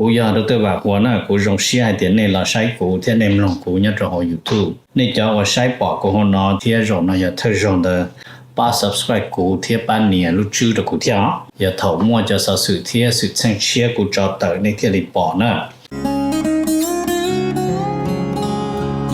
Kuv yog Doctor Vam Huas na, kuv zoo siab hais tias nej los saib kuv thiab nej mloog kuv nyob rau hauv YouTube. Nej cov uas saib pom kuv hauv no thiab zaum no yog thawj zaug ntawd, pab subscribe kuv thiab pab nias lub tswb rau kuv thiab os. Yog thaum muaj cov xov xwm thiab xwm txheej tshiab kuv tso tawm nej thiaj li pom na.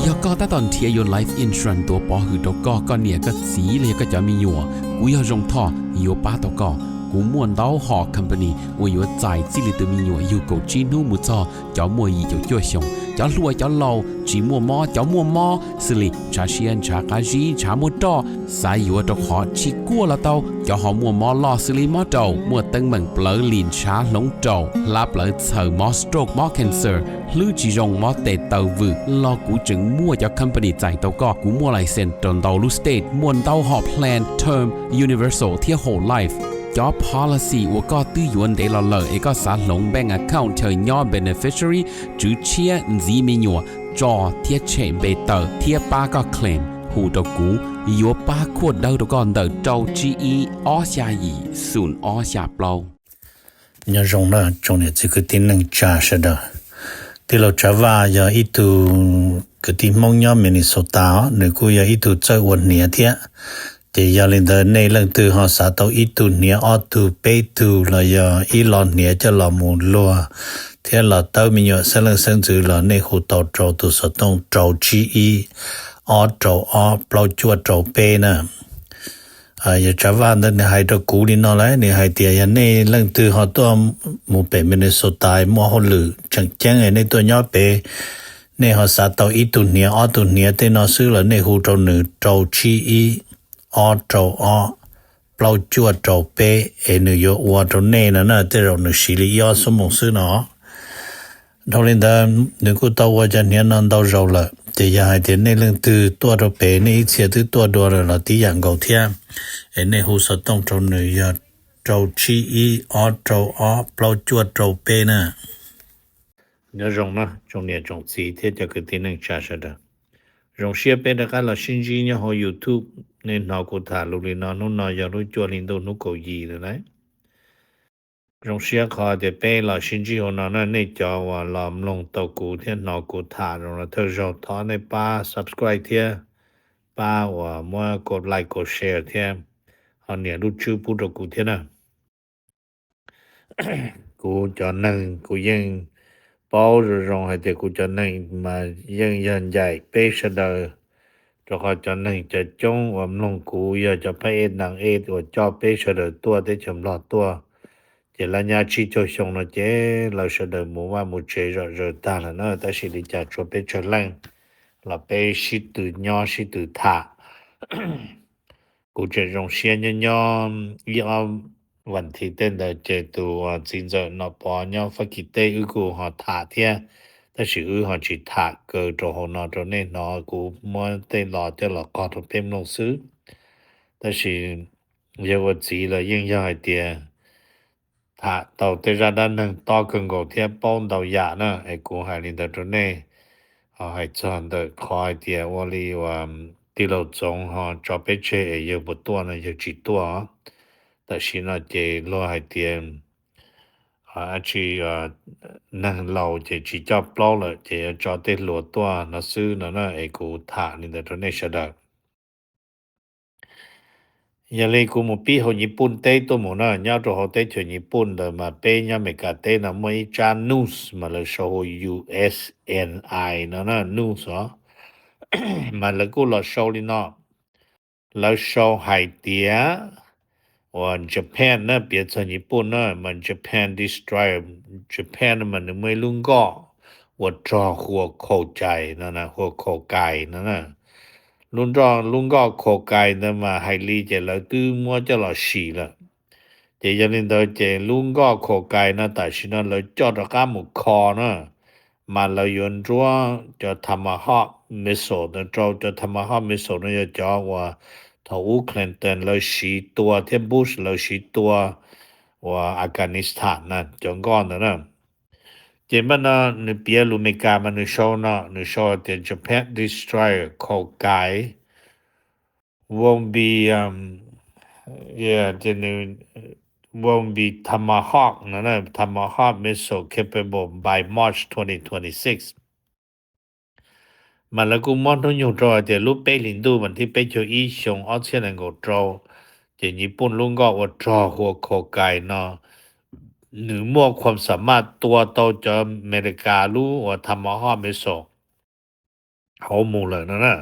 Yog koj tab tom nrhiav yuav life insurance tuav pov hwm rau koj, koj niam koj txiv los yog koj cov me nyuam, kuv yog Zoo Thoj yuav pab tau koj. Kuv muaj ntau hom company uas yuav txais txij li tus me nyuam yug kaum tsib hnub mus txog cov muaj yim caum cuaj xyoos, cov hluas cov laus, tsis muaj mob cov muaj mob, xws li ntshav siab ntshav qab zib ntshav muaj roj, xav yuav rau qhov tsis kuaj los tau, cov ho muaj mob loj xws li mob raum, muaj teeb meem plawv lim ntshav hloov raum, hlab plawv txhaws, mob stroke mob cancer, hlwb tsis zoo mob tes taw vwm los kuv tseem muaj cov company txais tau koj. Kuv muaj license rau ntau lub state, muaj ntau hom plan term, universal thiab whole life. Cov policy uas koj twb yuav ntev los lawm es koj xav hloov bank account chaw nyob beneficiary, tswv tshiab ntxiv me nyuam, tso thiab tshem npe tawm thiab pab koj claim, hu rau kuv, yuav pab khuaj dawb rau koj ntawm rau tsib ib ob xya yim xoom ob xya plaub. Nyob zoo na tsoom niam txiv kwv tij neej tsa sawv daws. Tij laug Tsav Vaj yog ib tug kwv tij Hmoob nyob Minnesota os, nws kuj yog ib tug txawj ua hniav thiab. Ces yog li ntawd nej leej twg ho xav tau ib tug hniav ob tug peb tug los yog ib lo hniav coj los mus luag thiab los tawb me nyuam xeeb leej xeeb ntxwv los nej hu tau rau tus xov tooj rau tsib ib ob rau ob plaub cuaj rau peb na. Yog Tsav Vaj ntawd nws hais rau kuv li no lawm, nws hais tias yog nej leej twg ho tuaj mus pem Minnesota muaj hauj lwm tseem ceeb nej tuaj nyob pem, nej ho xav tau ib tug hniav ob tug hniav tej no xwb los nej hu rau nws rau tsib ib ob rau ob plaub cuaj rau peb es nws yuav ua rau nej no na, tej zaum nws siv li ib ob xuab moos xwb no. Dhau li ntawd nws kuj tau ua cov hniav no ntau zaus lawm, ces yog hais tias nej leej twg tuaj rau pem nej ib txhia twb tuaj dua lawm los tib yam nkaus thiab, es nej hu xov tooj rau nws yog rau tsib ib ob rau ob plaub cuaj rau peb na. Nyob zoo na tsoom niam tsoom txiv thiab cov kwv tij neej tsa sawv daws. Zoo siab peb rov qab los sib ntsib nyob hauv YouTube. Nej hnov kuv tham lus li no, hnub no yog lub cuaj hli ntuj hnub kaum yim lawm lauj. Zoo siab qhov tias peb los sib ntsib hauv no na. Nej cov uas los mloog tau kuv thiab hnov kuv tham zoo los thawj zaug, thov nej pab subscribe thiab pab uas muab kos like kos share thiab ho nias lub tswb pub rau kuv thiab na. Kuv cov neeg kuv yeej paub zoo zoo hais tias kuv cov neeg mas yeej yog ncaim peb sawv daws, rau qhov cov neeg cov coob uas mloog kuv yog cov phab ej neeg ej uas coj peb sawv daws tuaj teb chaws Nplog tuaj. Ces lawv nyab tsib caug xyoo no ces lawv sawv daws mus vaj mus tsev zom zaws tag lawm na, tab sis li cas tshuav peb tsawg leej los peb sib tw nyob sib tw tham. Kuv tseem zoo siab nyob nyob ib ob vas thiv tej ntawd ces tus txiv ntxawm Nom Pov nyob Fab Kis teb wb kuj ho tham thiab, tab sis wb ho tsis tham kaw rau hauv no rau nej hnov, kuv muab tej lo coj los qog rau peb mloog xwb. Tab sis yog ua txiv los yeej yog hais tias tham tau tej zaj dab neeg tob kawg nkaus thiab paub ntau yam na, es kuv hais li ntawd rau nej. Ho hais txog ntawm qhov hais tias ua li uas tij laug Txoov ho tso peb tseg es yawg puas tuaj no, yawg tsis tuaj. Tam sim no ces luag hais tias tsis, neeg laus ces tsis coj plaub lawm ces yuav tso tej hluas tuaj no xwb no na, es kuv tham li ntawd rau nej sawv daws. Yog li kuv mus pib hauv Nyij Pooj teb tuaj mus na, nyob rau hauv teb chaws Nyij Pooj ntawd mas peb nyob Amelikas teb no muaj ib tsab news mas lawv sau hu U S N I no na, news os. Mas lawv kuj los sau li no, lawv sau hais tias uas Japan na, piav txog Nyij Pooj na mas Japan destroy, Japan mas nws muaj ib lub nkoj ua rog hu ua Khaus Cais no, hu ua Khaus Kais no na. Lub, lub nkoj Khaus Kais ntawd mas hais li ces lawv twb muab coj los sim lawm. Ces yog li ntawd ces lub nkoj Khaus Kais no tam sim no lawv coj rov qab mus kho na, mas lawv yuav nruab cov Tomahawk missile no rau. Cov Tomahawk missile no yog cov uas thaum ub Clinton lawv siv tua thiab Bush lawv siv tua uas Afghanistan na, cov nkoj ntawd na. Ces npaj no nws piav lus Amelikas mas nws sau no, nws sau tias Japan destroyer Khaus Kais won't be, um, yeah, nws will be Tomahawk no, Tomahawk missile capable by March twenty twenty-six. Mas lawv kuj muab hnub nyoog rau hais tias lub peb hlis ntuj vas thib peb caug ib xyoo ob txhiab nees nkaum rau, ces Nyij Pooj lub nkoj ua rog hu ua Kokais no, nws muaj khuam xa maj tua tau cov Amelikas lub uas Tomahawk missile hauv mus lawm no na.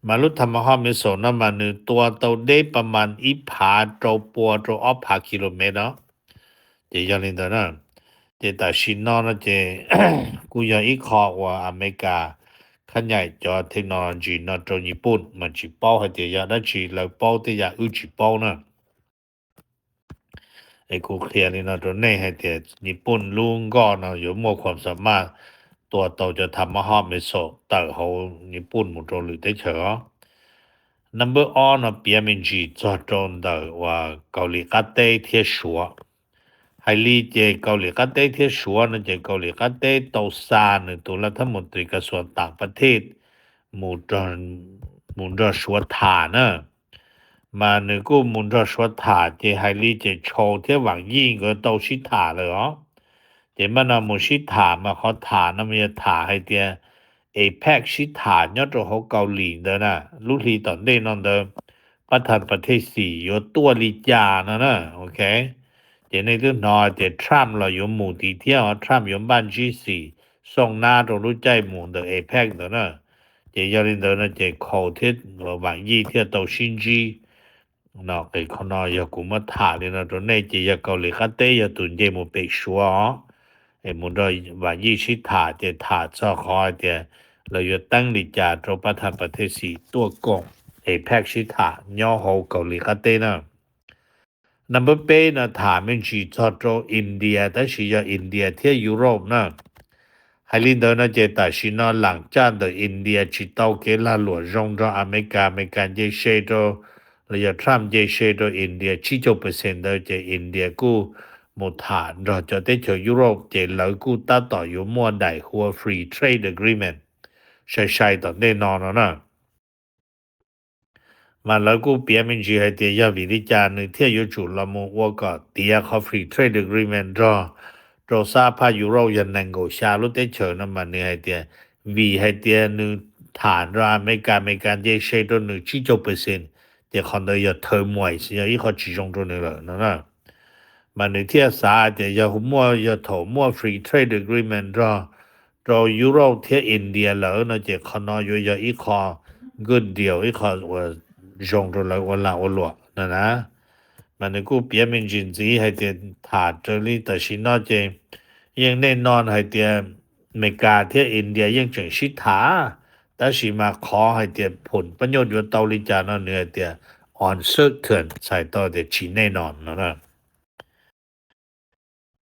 Mas lub Tomahawk missile no mas nws tua tau deb pas mas ib phav rau pua rau ob phav kilomev no. Ces yog li ntawd na, ces tam sim no no ces kuj yog ib qho uas Amelikas khab nyaim cov technology no rau Nyij Pooj mas tsis paub hais tias yog dab tsi, lawv paub tej yam wb tsis paub na. Es kuv qhia li no rau nej hais tias Nyij Pooj lub nkoj no yuav muaj khuam xa maj tua tau cov Tomahawk missile tawm hauv Nyij Pooj mus rau lwm teb chaws os. Number ob no piav me ntsis txog rau ntawm uas Kaus Lim Qab Teb thiab Suav. Hais li ces Kaus Lim Qab Teb thiab Suav no ces Kaus Lim Qab Teb tau xa nws tus laj thab mus tris kas xuas tam pas thej mus nrog Suav tham na. Mas nws kuj mus nrog Suav tham ces hais li ces Chau thiab Vam Yij nkawd tau sib tham lawm os. Ces mas no mus sib tham mas qhov tham no mas yog tham hais tias APEC sib tham nyob rau hauv Kaus Lim ntawd na, lub hli tom ntej no ntawd pab thas pas thej xis yuav tuaj li cas no na, ok. Ces nej twb hnov tias Trump los yuav mus tid thiab os, Trump yuav npaj ntsib xis xooj nab rau lub caij mus ntawm APEC ntawd na. Ces yog li ntawd no ces Chau thiab Vam Yij thiaj tau sib ntsib. No qhov no yog kuv muab tham li no rau nej ces yog Kaus Lim Qab Teb yog tus nce mus pem Suav os, es mus nrog Vam Yij sib tham ces tham txog qhov hais tias lawv yuav teeb li cas rau pab thas pas thej xis tuaj koom APEC sib tham nyob hauv Kaus Lim Qab Teb na. Number peb no tham me ntsis txog rau India tab sis yog India thiab Europe na. Hais li ntawd no ces tam sim no laam caj ntawm India tsis tau kev lag luam zoo nrog Amelikas, Amelikas nce se rau, los yog Trump nce se rau India tsib caug percent ntawd ces India kuj mus tham nrog cov teb chaws Europe ces lawv kuj tab tom yuav muaj daim hu ua Free Trade Agreement sai sai tom ntej no no na. Mas lawv kuj piav me ntsis hais tias yog vim li cas nws thiaj yuav tsum los mus ua kom tiav qhov Free Trade Agreement nrog rau sab phaj Europe yog nees nkaum xya lub teb chaws no mas nws hais tias vim hais tias nws tham nrog Amelikas, Amelikas nce se rau nws tsib caug percent, ces qhov ntawd yog thawv muais, yog ib qho tsis zoo rau nws lawm no na. Mas nws thiaj xav tias yog muaj, yog thaum muaj Free Trade Agreement nrog rau Europe thiab India lawm no ces qhov no yuav yog ib qho good deal, ib qho uas zoo rau lawv ua lag ua luam no na. Mas nws kuj piav me ntsis ntxiv hais tias tham raws li tam sim no ces yeej nej no hais tias Amelikas thiab India yeej tseem sib tham, tab sis mas qhov hais tias phum pab nyuj yuav tau li cas no nws hais tias uncertain, txhais tau tias tsis nej no no na.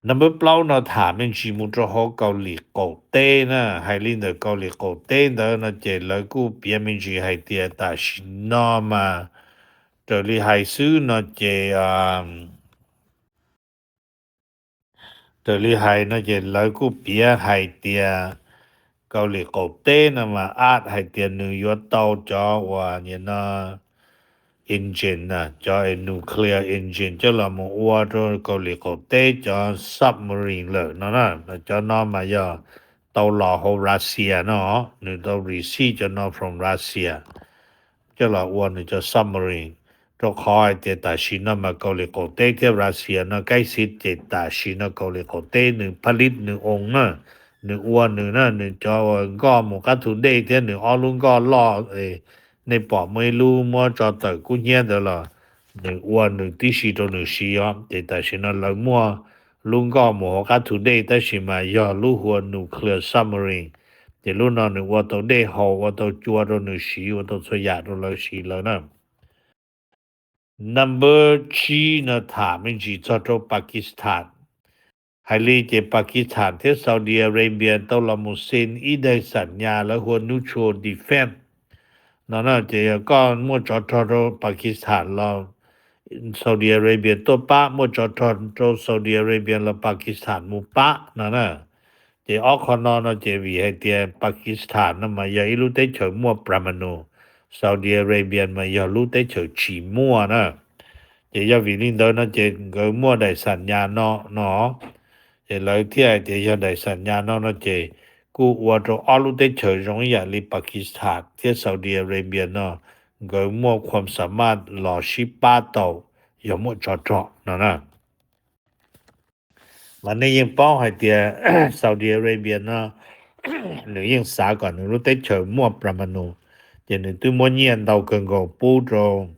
Number plaub no tham me ntsis mus rau hauv Kaus Lim Qaum Teb na. Hais li ntawm Kaus Lim Qaum Teb ntawd no ces lawv kuj piav me ntsis hais tias tam sim no mas raws li hais xwb no ces raws li hais no ces lawv kuj piav hais tias Kaus Lim Qaum Teb no mas ab hais tias nws yuav tau cov uas nim no engine na, cov nuclear engine coj los mus ua rau Kaus Lim Qaum Teb cov submarine lawm no na. Cov no mas yog tau los hauv Russia no, nws tau receive cov no from Russia coj los ua nws cov submarine. Rau qhov hais tias tam sim no mas Kaus Lim Qaum Teb thiab Russia no kaib xiv ces tam sim no Kaus Lim Qaum Teb nws pha lib nws oo na, nws ua nws na, nws cov uas nkoj mus qab thu dej thiab nws ob lub nkoj loj, nej pom muaj ib lub muab tso tawm kub hnyiab ntawd los nws ua nws tib si rau nws siv os. Ces tam sim no lawv muaj lub nkoj mus hauv qab thu dej tab sis mas yog lub hu ua nuclear submarine. Ces lub no nws ua tau dej haus, ua tau cua rau nws siv, ua tau txhua yam rau lawv siv lawm na. Number tsib no tham me ntsis txog rau Pakistan. Hais li ces Pakistan thiab Saudi Arabia tau los mus xi ib daim xam nyas lawv hu ua neutral defense no na. Ces yog koj muaj tsov rog rau Pakistan los Saudi Arabia tuaj pab, muaj tsov rog rau Saudi Arabia los Pakistan mus pab no na. Ces ob qho no no ces vim hais tias Pakistan no mas yog ib lub teb chaws muaj pramanu, Saudi Arabia mas yog lub teb chaws tsis muaj na. Ces yog vim li ntawd no ces nkawd muaj daim xam nyas no no, ces lawv thiaj hais tias yog daim xam nyas no no ces kuj ua rau ob lub teb chaws zoo ib yam li Pakistan thiab Saudi Arabia no, nkawd muaj khuam xa maj los sib pab tau yog muaj tsov rog no na. Mas nej yeej paub hais tias Saudi Arabia no nws yeej xav kom nws lub teb chaws muaj Promanu, ces nws twb muab nyiaj ntau kawg nkaus pub rau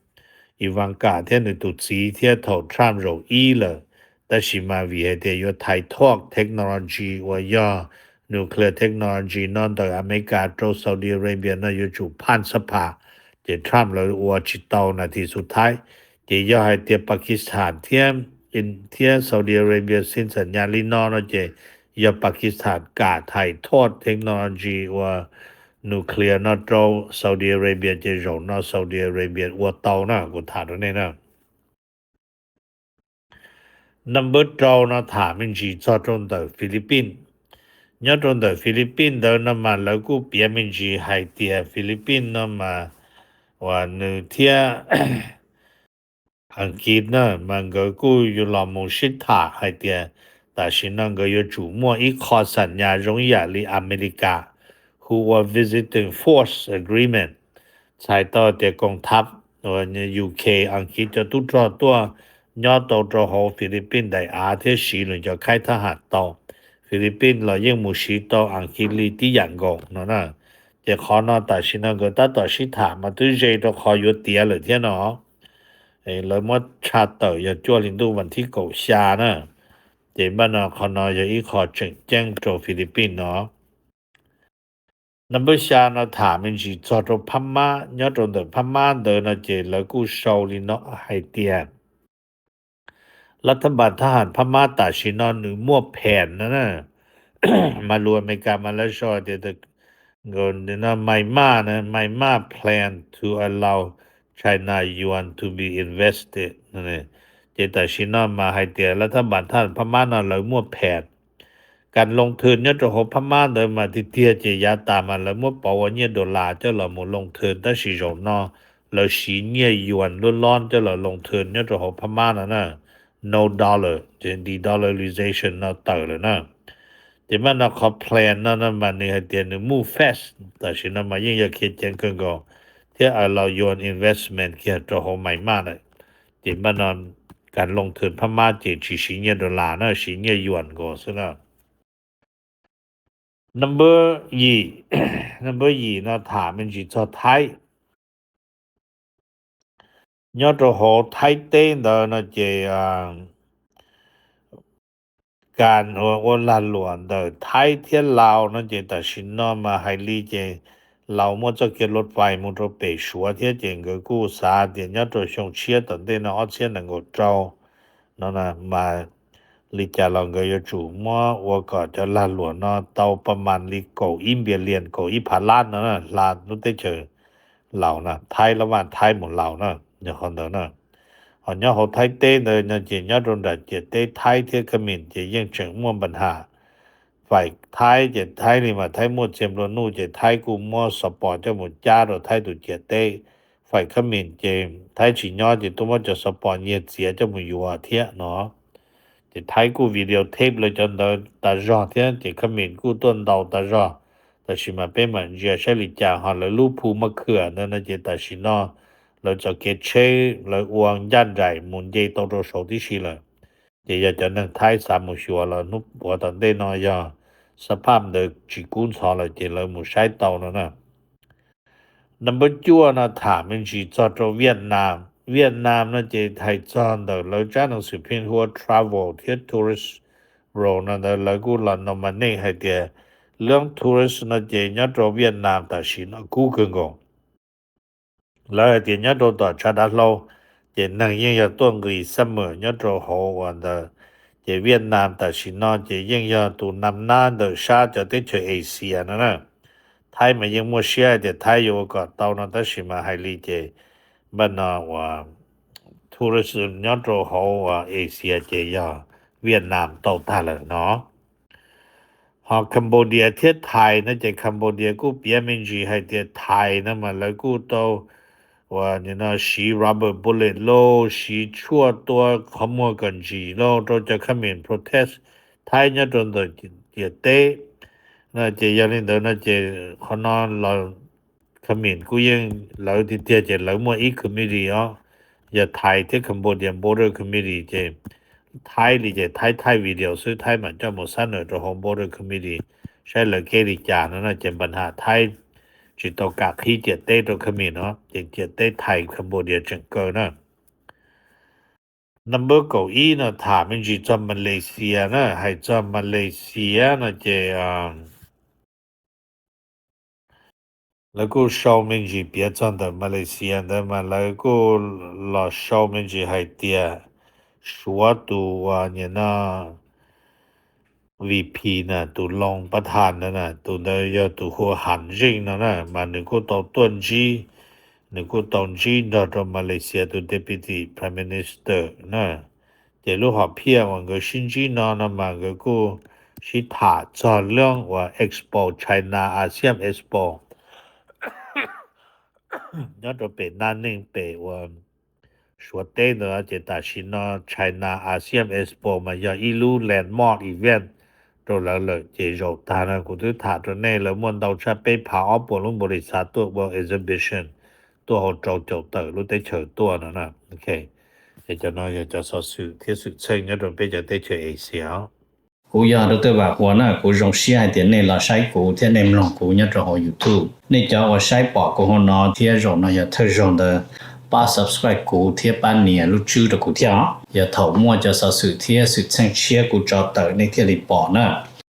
Ivanka thiab nws tus txiv thiab thaum Trump zaum ib lawm. Tab sis mas vim hais tias yuav thaiv thoj technology uas yog nuclear technology no ntawm Amelikas rau Saudi Arabia no yuav tsum phaj xab pha, ces Trump lawv ua tsis tau nas this xu thaib. Ces yog hais tias Pakistan thiab thiab Saudi Arabia xi xam nyas li no no ces yog Pakistan kam thaiv thoj technology uas nuclear no rau Saudi Arabia ces zaum no Saudi Arabia ua tau na, kuv tham rau nej na. Number rau no tham me ntsis txog rau ntawm Philippines. Nyob rau ntawm Philippines ntawd no mas lawv kuj piav me ntsis hais tias Philippines no mas uas nws thiab Askiv na mas nkawd kuj yuav los mus sib tham hais tias tam sim no nkawd yuav tsum muaj ib qho xam nyas zoo ib yam li Amelikas hu ua visiting force agreement, txhais tau tias koom thab uas UK, Askiv cov tub rog tuaj nyob tau rau hauv Philippines daim av thiab siv lawv cov khaib thab ham tau. Philippines los yeej mus siv tau Askiv li tib yam nkaus no na. Ces qhov no tam sim no nkawd tab tom sib tham mas twb ze rau qhov yuav tiav lawm thiab no. Lawv muab tshaj tawm yog cuaj hli ntuj vas thib kaum xya na. Ces npaj no qhov no yog ib qho tseem ceeb rau Philippines no. Number xya no tham me ntsis txog rau Phab Mab. Nyob rau ntawm Phab Mab ntawd no ces lawv kuj sau li no hais tias lab thab npas thab ham Phab Mab tam sim no nws muaj phees no na. Mas lus Amelikas mas lawv sau tias Myanmar, Myanmar plan to allow China yuan to be invested. Ces tam sim no mas hais tias lab thab npas thab ham Phab Mab no lawv muaj phees. Kas loo thwm nyob rau hauv Phab Mab ntawd mas tiag tiag ces yav tas mas lawv muab pauv ua nyiaj dollar coj los mus loo thwm, tab sis zaum no lawv siv nyiaj yuan loj loj coj los loo thwm nyob rau hauv Phab Mab no na. No dollar, ces de-dollarization no tawm lawm na. Ces mas no qhov plan no no mas nws hais tias nws move fast, tam sim no mas yeej yog khiav ceev kawg nkaus, thiab allow yuan investment kiag rau hauv Myanmar lawm. Ces mas no kas loo thwm Phab Mab ces tsis siv nyiaj dollar na, siv nyiaj yuan nkaus xwb na. Number yim, number yim no tham me ntsis txog Thaib. Nyob rau hauv Thaib teb ntawd no ces kas ua lag luam ntawm Thaib thiab Laus no ces tam sim no mas hais li ces Laus muaj txoj kev luv fais mus rau pem Suav thiab ces nkawd kuj xav tias nyob rau xyoo tshiab tom ntej no ob txhiab nees nkaum rau no mas li cas los nkawd yuav tsum muab ua kom cov lag luam no tau pa mas li kaum ib npias lias kaum ib phav lab no hla lub teb chaws Laus na, Thaib lab vaj Thaib mus Laus na, yog qhov ntawd na. Ho nyob hauv Thaib teb ntawd no ces nyob rau nram ciam teb Thaib thiab Khab Mis ces yeej tseem muaj npa nham. Faim Thaib ces Thaib li mas Thaib muaj txiag nplua nuj ces Thaib kuj muab xov pos coj mus cab rau Thaib tus ciam teb. Faim Khab Mis ces Thaib tsis nyob ces tuaj muab cov xov pos nyiag txiav coj mus yuav thiab no. Ces Thaib kuj video tape lawv cov ntawd tas zog thiab ces Khab Mis kuj tuaj ntaus tas zog. Tam sim mas peb mam ntsia saib li cas, ho lawv lub phu maj khwm ntawd no ces tam sim no lawv txoj kev tsheb lawv ua ncaj nraim mus nce tau rau saud tib si lawm. Ces yog cov neeg Thaib xav mus xyuas los hnub puav tom ntej no yog xab phaj ntawd tsis kub ntxhov lawm ces lawv mus saib tau no na. Number cuaj no tham me ntsis txog rau Vietnam. Vietnam no ces hais txog ntawm lawv tsab neeg xwm pheej hu ua travel thiab tourist road no ntawd lawv kuj los nominate hais tias lub tourist no ces nyob rau Vietnam tam sim no kub kawg nkaus. Lawv hais tias nyob rau tom tshav dav hlau ces neeg yeej yog tuaj nqis summer nyob rau hauv uas ntawd. Ces Vietnam tam sim no ces yeej yog tus nam nab ntawm sab cov teb chaws Asia no na. Thaib mas yeej muaj siab hais tias Thaib yuav ua kom tau no tab sis mas hais li ces npaj no uas tourism nyob rau hauv uas Asia ces yog Vietnam tau tag lawm no. Ho Cambodia thiab Thais no ces Cambodia kuj piav me ntsis hais tias Thais no mas lawv kuj tau uas nim no siv rubber bullet lauj, siv tshuaj tua qhov muag kom ntsim lauj rau cov khab mis protest Thaib nyob rau ntawm ciam teb. Ces yog li ntawd no ces qhov no los khab mis kuj yeej lawv tiag tiag ces lawv muaj ib committee os, yog Thai thiab Cambodia Border Committee ces Thaib li ces Thaib thaij video xwb, Thaib mam coj mus xab nws rau hauv Border Committee saib lawv kev li cas no no ces npa nham Thaib tsis tau kam qhib ciam teb rau khab mis no ces ciam teb Thai Cambodia tseem kaw na. Number kaum ib no tham me ntsis txog Malaysia na, hais txog Malaysia no ces lawv kuj sau me ntsis piav txog ntawm Malaysia ntawd mas lawv kuj los sau me ntsis hais tias Suav tus uas nim no VP na, tus Loos Pab Thas ntawd na, tus ntawd yog tus hu Ham Zeej no na mas nws kuj tau tuaj ntsib, nws kuj tau ntsib nrog rau Malaysia tus Deputy Prime Minister na. Ces lub hom phiaj uas nkawd sib ntsib no no mas nkawd kuj sib tham txog lub uas Expo, China ASEAN Expo nyob rau pem Nam Neej pem uas Suav teb ntawd ces tam sim no China ASEAN Expo mas yog ib lub landmark event rau lawv lawm ces zaum tag no kuv twb tham rau nej lawv muaj ntau tshaj peb phav ob puas lub npaum li xav tuaj ua exhibition tuaj hauv rau caum tawm lub teb chaws tuaj no na. Ces cov no yog cov xov xwm thiab xwm txheej nyob rau peb cov teb chaws Asia. Kuv yog Dr. Vam Huas na, kuv zoo siab hais tias nej los saib kuv thiab nej mloog kuv nyob rau hauv YouTube. Nej cov uas saib pom kuv hauv no thiab zaum no yog thawj zaug ntawd, pab subscribe kuv thiab pab nias lub tswb rau kuv thiab os. Yog thaum muaj cov xov xwm thiab xwm txheej tshiab kuv tso tawm nej thiaj li pom na.